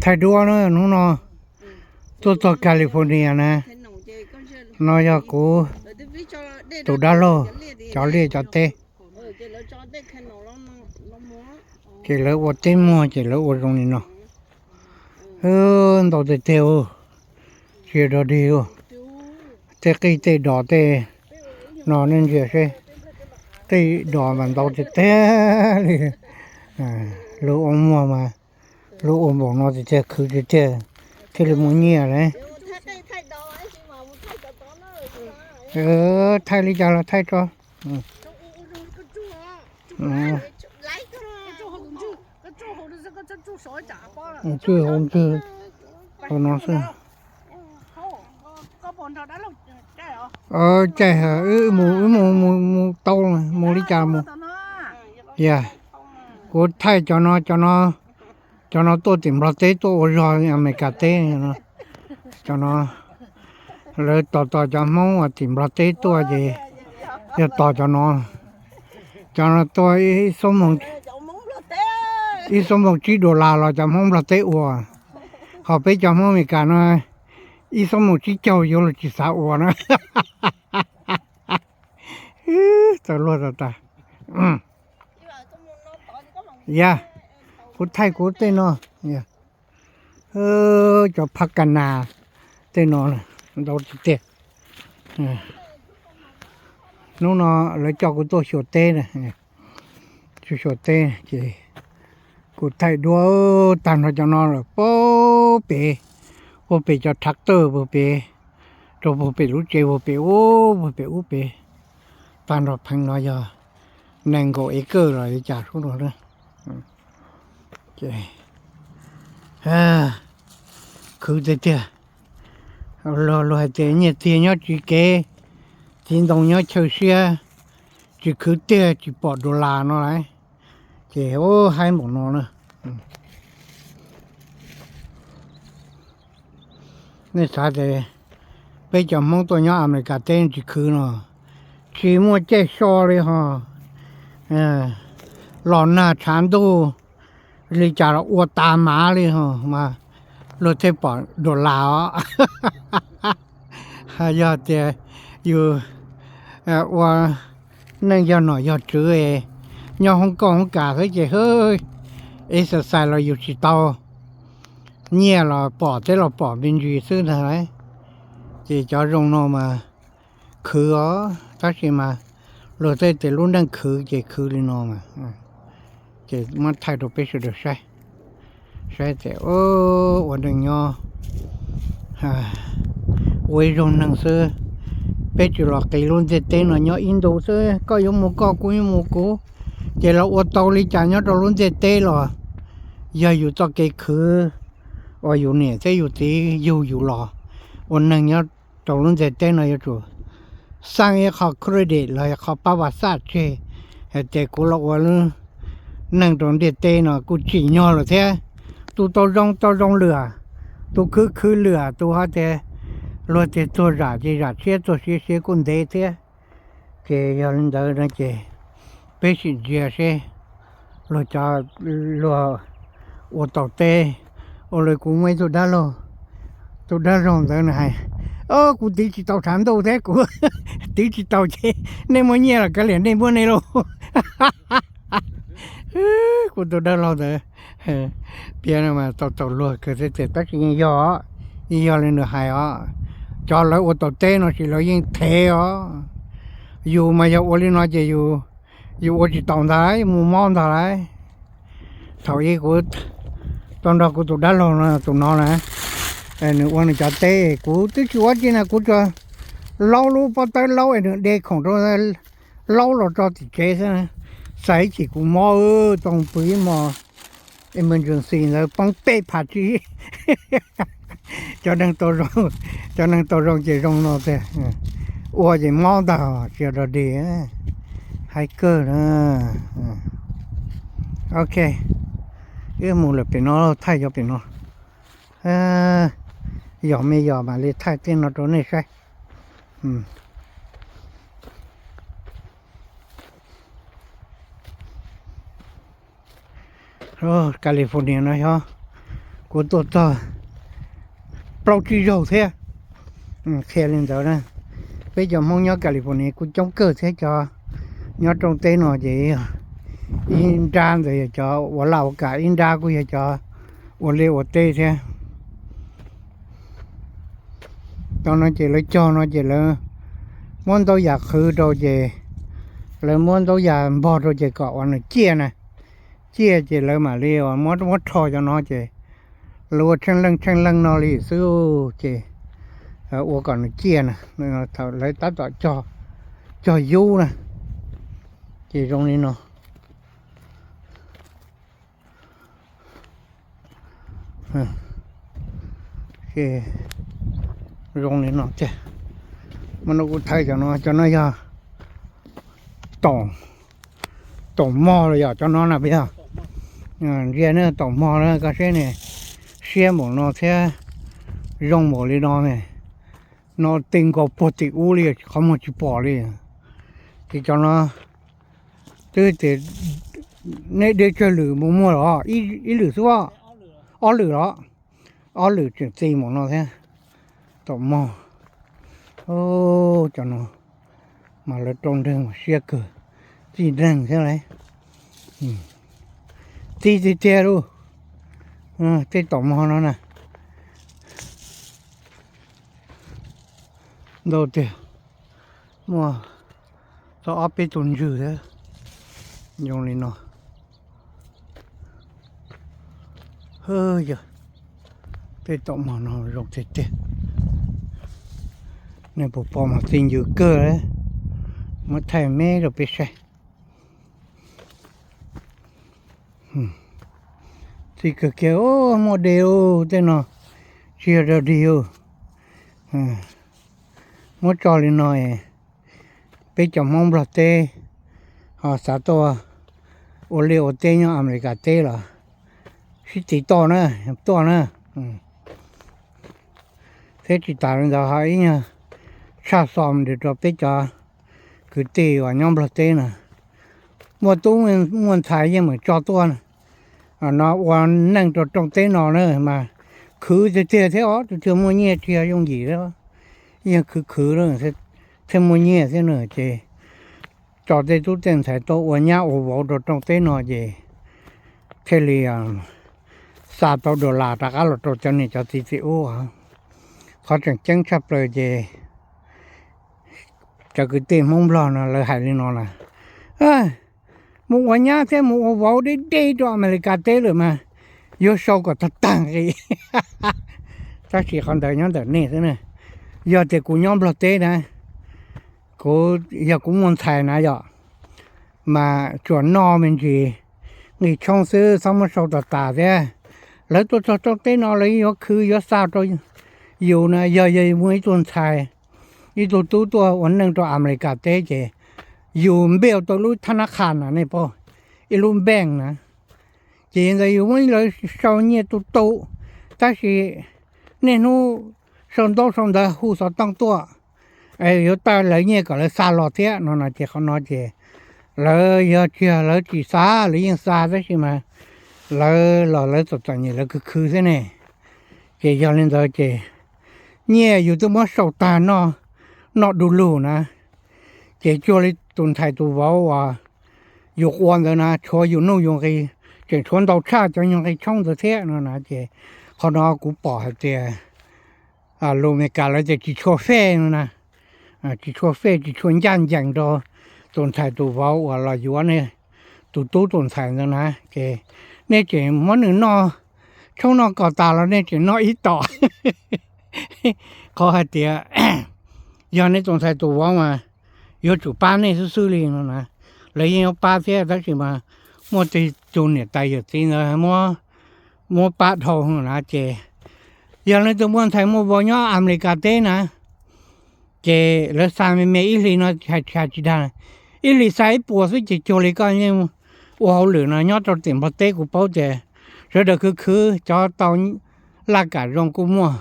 Thaij duab na, hnub no tuaj txog California na. No yog kuv tus dab laug cov liaj cov teb. Ces lawv ua teb muag ces lawv ua zoo li no. Ntau tiag tiag, tsis yog dog dig. Tej qij tej dos tej no nej ntsia seb, qij dos mas ntau tiag tiag li. Luag ua muag mas luag ua npaum no tiag tiag, khwv tiag tiag thiaj li muaj nyiaj na. Thaij li cas los thaij tso. Tswj hauv ntswj hauv no xwb. Caij wb mus, wb mus, mus tau, mus li cas mus. Yog kuv thaij cov no, cov no tuaj tim Nplog teb tuaj ua zog Amelikas teb. Cov no lawv tos tos cov Hmoob uas tim Nplog teb tuaj ces yog tos cov no. Cov no tuaj ib xuab moos tsib dollar los cov Hmoob Nplog teb ua, ho peb cov Hmoob Amelikas no ib xuab moos tsib caug yuav luag tsis xav ua na. Txawm luag tas tas. Yog kuv thaij kuv tej no, cov phab ka nas tej no ntau tiag tiag. Hnub no lawv coj kuv tuaj xyuas teb, xyuas teb ces kuv thaij duab tag nrho cov no lawm puag pem, puag pem cov tractor puag pem, rau puag pem lub tsev puag pem ub, puag pem ub pem. Tag nrho pheev no yog nees nkaum acre los li cas sub no na. Khwv tiag tiag. Luag hais tias nyiaj txiag nyob tsis kev, txiv ntoo nyob chaw siab, tsis khwv tiag tsis pom dollar no lauj. Ces ua haib npaum no na. Nej xav tias peb cov Hmoob tuaj nyob Amelikas teb tsis khwv no, tsis muaj caij so li ho. Los nag tshav ntuj li cas los ua tas mav li ho mas luag thiaj pom dollar os. Yog tias yus ua neej yog nom yog tswv, nyob hoob koj hoob kas xwb ces hwb, exercise los yus tsis tau, nyiaj los pom teb los pom me ntsis xwb ntag lauj. Ces cov zoo no mas khwv os, tab sis mas luag tej tias lub neej khwv ces khwv li no mas. Ces muab thaij rau peb sawv daws saib, saib tias ua neej nyob ua ib zaug neeg xwb, peb tsis los qiv lub ntiaj teb no nyob ib ntus xwb, koj yuav mus koj, kuv yuav mus kuv, ces los ua tau li cas nyob rau lub ntiaj teb los yog yus txoj kev khwv uas yus niam thiab yus txiv yug yus los ua neeg nyob rau lub ntiaj teb no yuav tsum xaj ib qho credit los qho pab vas xaj tseg hais tias kuv los ua lub neej rau ntiaj teb no kuj tsim nyog lawm thiab. Tus tau zoo tau zoo lawm, tus khwv khwv lawm, tus hais tias luag tias tuag zam ces zam siab, tuag siav siav kuj ntev thiab. Ces yog li ntawd no ces peb sim ntsia seb luag cov, luag ua tau teb, ua li kuv muaj ib tug dab laug, tus dab laug ntawd nws hais, o, kuv tiv tsis tau tshav ntuj thiab, kuv tiv tsis tau ces nej muaj nyiaj los kav liam nej muab nej lauj. Kuv tus dab laug ntawd piav no mas tau txaus luag kawg thiab tiag, tab sis yeej yog, yeej yog li nws hais os. Cov lawv ua tau teb no sis lawv yeej thev os. Yus mas yog ua li no ces yus ua tsis tau ntag, mus mob ntag lauj. Thaum ub kuv tau nrog kuv tus dab laug no, tus no na, nws ua nws cov teb, kuv twb tsis ua dab tsi na, kuv tsuas laub lub pob tawb laub es nws de khoom rau laub los tso tim tsev xwb. Xav ib chim kuv mob, tau pw ib hmo emergency ntawd poob peb phav tsib. Cov neeg tau zoo, cov neeg tau zoo ces zoo no tiag. Ua ces mob ntag, tsis yog dog dig. Haib kawg na. Ok, wb mus lawm pem no, thaij cov pem no. Yog me yog mam li thaij tej no rau nej saib. California no yog kuv tuaj txog plaub tsib zaug thiab. Qhia li ntawd na, peb cov Hmoob nyob California kuj coob kawg thiab. Cov nyob rooj teb no ces ib nrab ntawd yog cov ua laj ua kam, ib nrab kuj yog cov ua liaj ua teb thiab. Cov no ces lawv cog no ces lawv muab ntaub yas qhwv rau ces lawv muab ntaub yas npog rau ces kom uas nws ciaj na. Ciaj ces lawv mam li uas muab muab rho cov no ces lawv ua tsheej leej tsheej leej no li xwb ces ua kom nws ciaj na. Thaum lawv tab tom cog yub na ces zoo li no. Zoo li no tiag. Mas no kuv thaij cov no, cov no yog taum mog los yog cov no na puas yog? Ntsia ne, taum mog na, koj saib ne, siab npaum no thiab zoo npaum li no ne. No ti nkaus puag tim ub li, qhov muag tsis pom li. Ces cov no twb tias nej deb tsawg lwm mus muag los ib lwm xwb, ob lwm los, ob lwm tseem txi npaum no thiab. Taum mog, cov no mas lawv rau nreeg mas siab kawg, txi nreeg thiab lauj. Txi tiag tiag lauj, tej taum mog no na. Ntau tiag, muaj txog ob peb tug ntswg thiab. Zoo li no. Yog tej taum mog no zoo tiag tiag. Nej puas pom mas txi ncws kawg, muab thaij me rau peb saib. Txi kawg kiag, muaj de ub, tej no tsis yog dog dig ub. Muab tso li no, peb cov Hmoob Nplog teb ho xav tuaj ua liaj ua teb nyob Amelikas teb los sib tiv toj na, tuaj na. Thiab tsis tas li ntawd ho ib nyuag tshaj xom rau peb cov kwv tij uas nyob Nplog teb na, muaj tub muaj ntxhais yeej meem tso tuaj no ua neej rau rooj teb no na mas khwv tiag tiag thiab os, tus twg muaj nyiaj tsis yog yooj yim, yeej khwv khwv thiaj muaj nyiaj thiab na. Ces tso tej tub tej ntxhais tuaj ua nyab ua vauv rau rooj teb no ces thiaj li xa tau dollar rov qab los rau cov niam cov txiv txiv ub. Qhov tseem ceeb tshaj plaws ces cov kwv tij Hmoob Nplog no lawv hais li no na, mus ua nyab thiab mus ua vauv deb deb rau Amelikas teb lawm mas yuav sau kom tag tag nqi. Tab sis qhov ntawd nyob ntawm nej xwb na. Yog tias kuv nyob Nplog teb na, kuv, yog kuv muaj ntxhais na yom, mas tsuas noj me ntsis nqi tshoob xwb, txhob muab sau tas tas thiab. Lawv tuaj txog rooj teb no lawv yuav khwv yuav xa rau yus na. Yog yog muaj ib tug ntxhais, ib tug tub tuaj ua neej rau Amelikas teb ces yus npej tau lub thab nab qhas na, nej paub, ib lub npeej na. Ces ntawd yus muab lawv sau nyiaj tu tu, tab sis niaj hnub sau ntaub sau ntawv hu xov tooj tuaj, yuav tawm lawv nyiaj kom lawv xa los thiab no no ces qhov no ces lawv yog tsis yog lawv tsis xa, lawv yeej xa tab sis mas lawv los lawv txom txom nyem lawv khwv khwv xwb ne. Ces yog li ntawd ces nyiaj yus twb muab sau tag noj du lug na, ces cuag li tus ntxhais tus vauv uas yus ua ntawd na, tshuav yus nuj yus nqi, tseem tshuav ntau tshaj cov nyuag nqi tshoob ntawd thiab no na. Ces qhov no kuv pom hais tias lus Amelikas lawv tias tsis tshua fair no na, tsis tshua fair, tsis tshua ncaj ncees rau tus ntxhais tus vauv uas los yuav nej tus tub tus ntxhais ntawd na. Ces nej tseem muab nws noj tshoob noj kos tas los nej tseem noj ib tom. Qhov hais tias yog nej tus ntxhais tus vauv mas yuav tsum pab nej xwb xwb li no na. Lawv yeej yuav pab thiab tab sis mas muaj tej tug niam tais yawm txiv ntawd muab pab dhau na ces yog leej twg muaj ntxhais muaj vauv nyob Amelikas teb na, ces lawv xa me me ib hlis no hais tsis dag, ib hlis xa ib puas xwb ces cuag li koj yeej ua hauj lwm no nyob rau tim Nplog teb kuv paub tias sawv daws khwv khwv, cov tau laj kam zoo kuj muaj,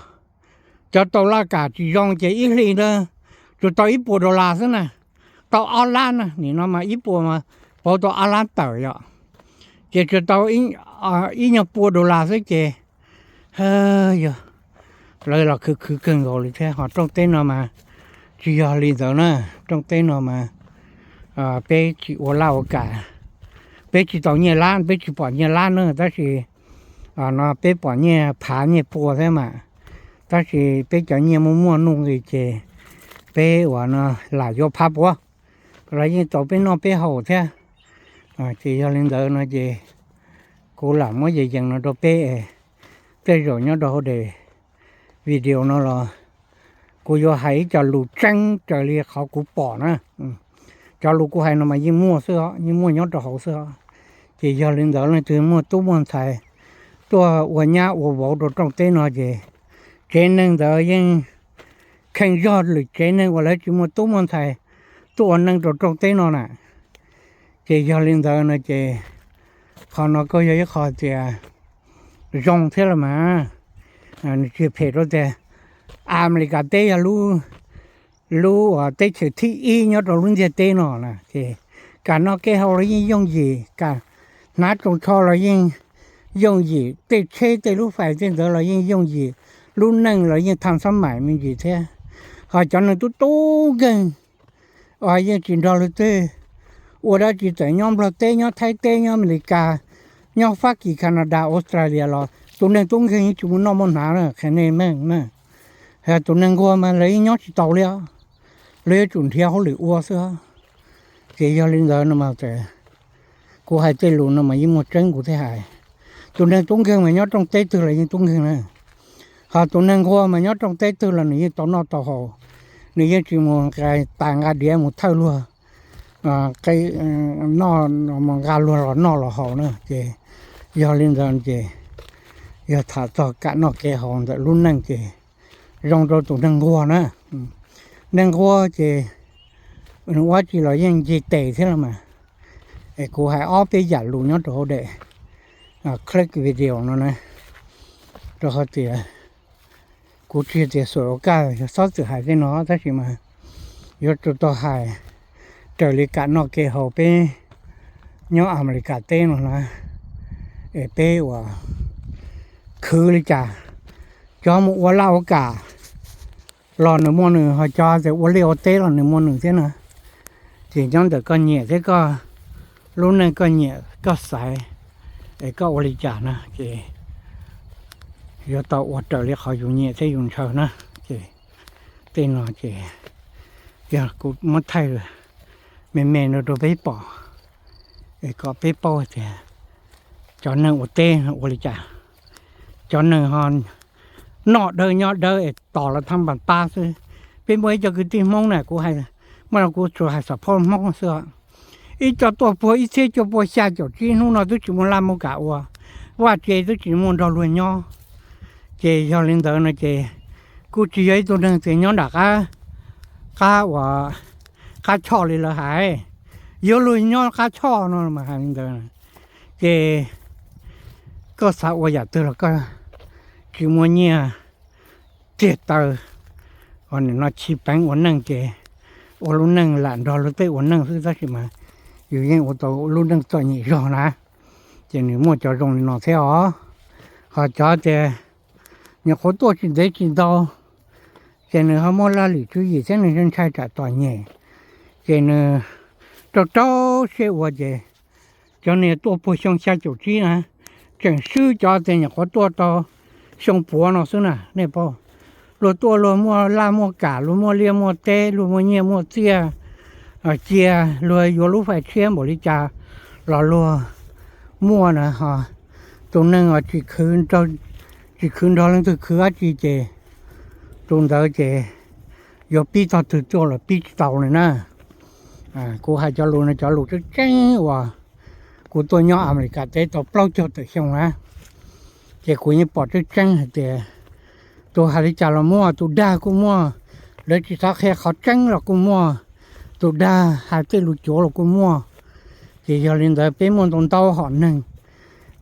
cov tau laj kam tsis zoo ces ib hlis ntawd tsuas tau ib puas dollar xwb na, tau ob lab na, nim no mas ib puas mas pauv tau ob lab tawm yom, ces tsuas tau ib nyuag pua dollar xwb ces yog lawv los khwv khwv kawg nkaus li thiab. Ho rooj teb no mas tsis yog li ntawd na, rooj teb no mas peb tsis ua laj ua kam, peb tsis tau nyiaj lab, peb tsis pom nyiaj lab na, tab sis no peb pom nyiaj phav nyiaj pua thiab mas, tab sis peb cov nyiaj muaj muaj nuj nqis ces peb uas no lam yuav phav puav los yeej tau peb noj peb haus thiab. Ces yog li ntawd no ces kuv lam muab yees yees no rau peb, tej zaum nyob rau hauv daim video no los kuv yuav hais ib co lus tseeb raws li qhov kuv pom na. Cov lus kuv hais no mas yeej muaj xwb os, yeej muaj nyob rau hauv xwb os. Ces yog li ntawd leej twg muaj tub muaj ntxhais tuaj ua nyab ua vauv rau rooj teb no ces tsev neeg ntawd yeej kheej zog lwm tsev neeg uas lawv tsis muaj tub muaj ntxhais tuaj ua neej rau rooj teb no na. Ces yog li ntawd no ces qhov no kuj yog ib qho tias zoo thiab los mas, nws tsis phem rau tias Amelikas teb yog lub uas teb chaws thib ib nyob rau lub ntiaj teb no na. Ces kam noj kev haus los yeej yooj yim, kam hnav tsoos tsho los yeej yooj yim, tej tsheb tej lub fais tej ntawd los yeej yooj yim, lub neej los yeej thaj xab maim me ntsis thiab. Ho cov neeg tub tub nkeeg uas yeej tsis nrog leej twg ua dab tsi, txawm nyob Nplog teb, nyob Thaib teb, nyob Amelikas, nyob Fab Kis, Canada, Australia los tus neeg tub nkeeg yeej tsis muaj noj muaj hnav na, qhia nej meej na. Tus neeg nquag mas lawv yeej nyob tsis tau li os, lawv yuav tsum nrhiav hauj lwm ua xwb os. Ces yog li ntawd no mas kuv hais tej lus no mas yeej muaj tseeb kuv thiaj hais. Tus neeg tub nkeeg mas nyob rooj teb twg los yeej tub nkeeg na. Ho tus neeg nquag mas nyob rooj teb twg los nws yeej tau noj tau haus, nws yeej tsis mus tas nqa diav mus thawj luag noj, mus nqa luag los noj los haus na. Ces yog li ntawd ces yog tham txog kam noj kev haus ntawm lub neej ces zoo rau tus neeg nquag na. Neeg nquag ces nws ua tsi los yeej nce tes thiab los mas. Es kuv hais ob peb yam lus nyob rau hauv daim clip video no na, rau qhov tias kuv tsis tias xuam ua kaj yog xob txwm hais tej no tab sis mas yuav tsum tau hais raws li kam noj kev haus peb nyob Amelikas teb no na. Es peb uas khwv li cas, cov mus ua laj ua kam los nws muaj nws, ho cov tias ua liaj ua teb los nws muaj nws thiab na. Ces nyob ntawm koj nyiam thiab koj lub neej, koj nyiam koj xaiv es koj ua li cas na, ces yuav tau ua raws li qhov yus nyiam thiab yus ntshaw na. Ces tej no ces yog kuv muab thaij me me no rau peb pom, es kom peb paub tias cov neeg ua teb ua li cas. Cov neeg ho noj dawb nyob dawb es tos los thaj npas pab xwb. Peb muaj ib co kwv tij Hmoob na, kuv hais, muaj no kuv tsuas hais xov phoj Hmoob xwb os. Ib co tuaj puag ib txhiab cuaj pua xya caum tsib, hnub no twb tsis muaj laj muaj kam ua, vaj tse twb tsis muaj nrog luag nyob. Ces yog li ntawd no ces kuj tsis yog ib tug neeg tias nyob nram qab, qab uas qab choj li lawv hais, yuav luag nyob qab choj no mas hais li ntawd. Ces koj xav ua yam twg los koj tsis muaj nyiaj tiag taw, nim no chiv peev ua neej ces ua lub neej lam nrog luag tej ua neej xwb tab sis mas yus yeej ua tau lub neej txom nyem zog na. Ces nws muaj cov zoo li no thiab os. Ho cov tias nyuam qhuav tuaj tsis ntev tsis ntau, ces nws ho muaj laj lim tswv yim thiab nws ntshai tsam txom nyem, ces nws rau rau siab ua ces cov niag tuaj puag xyoo xya caum tsib na, tseem swb cov tias nyuam qhuav tuaj tau xyoo puav no xwb na nej paub. Luag tuaj luag muaj laj muaj kam, luag muaj liaj muaj teb, luag muaj nyiaj muaj txiaj, cia luag yuav lub fais tshiab npaum li cas los luag muaj na. Ho tus neeg tsis khwv nrog leej twg khwv dab tsi ces tus ntawd ces yuav pib tog twg tuaj los pib tsis tau li na. Kuv hais cov lus no cov lus tseeb tseeb uas kuv tuaj nyob Amelikas teb tau plaub caug tawm xyoo na, ces kuv yeej pom tseeb tseeb hais tias tus hais li cas los muaj, tus dag kuj muaj, lawv tsis xav qhia qhov tseeb los kuj muaj, tus dag hais tej lus cuav los kuj muaj. Ces yog li ntawd peb muaj ntau ntau hom neeg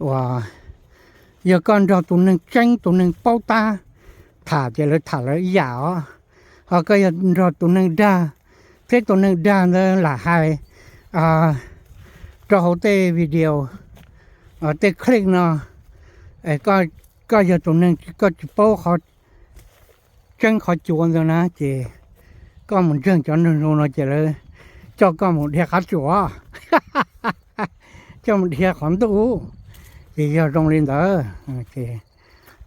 uas yog koj nrog tus neeg tseeb, tus neeg paub tab tham ces lawv tham lawv ib yam os. Ho koj yog nrog tus neeg dag, thiab tus neeg dag ntawd lam hais rau hauv tej video tej clip no, koj yog tus neeg koj tsis paub qhov tseeb qhov cuav ntawd na ces koj mus ntseeg cov neeg zoo no ces lawv coj koj mus dhia qab tsuas, coj mus dhia qhov ntuj. Ces yog zoo li ntawd ces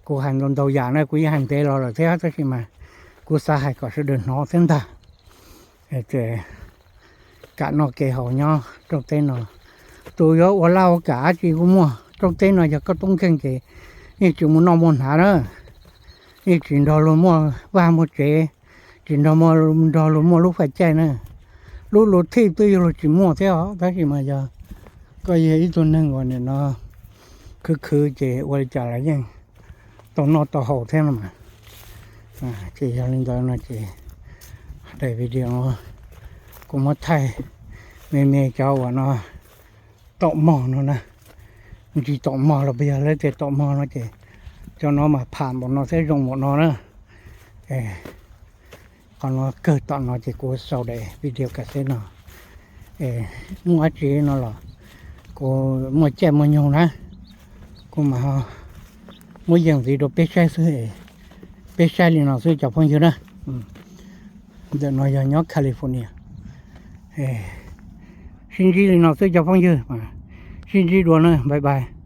kuv hais ntau ntau yam na, kuv yeej hais ntev los lawm thiab tab sis mas kuv xav hais kom sawv daws hnov thiab ntag. Kam noj kev haus nyob rooj teb no, tus yuav ua laj ua kam dab tsi kuj muaj. Rooj teb no yog koj tub nkeeg ces yeej tsis mus noj muag hnav na, yeej tsis nrog luag muaj vaj muaj tsev, tsis nrog, nrog luag muaj lub faj caij na. Lub luv thij twb yog luag tsis muaj thiab os, tab sis mas yog koj yog ib tug neeg uas nim no khwv khwv ces ua li cas los yeej tau noj tau haus thiab no mas. Ces yog li ntawd no ces daim video no kuv muab thaij me me cov uas no taum mog no na, ntsis taum mog los puas yog lawv tias taum mog no ces cov no mas pham npaum no thiab zoo npaum no na. Qhov no kawg tom no ces kuv sau daim video cassette no. Muaj dab tsi no los kuv muaj caij muaj nyoog na, kuv mam muab yees ntxiv rau peb saib xwb. Peb saib li no xwb cov phooj ywg na. Ntawm no yog nyob California. Sib ntsib li no xwb cov phooj ywg, sib ntsib dua na, bye bye.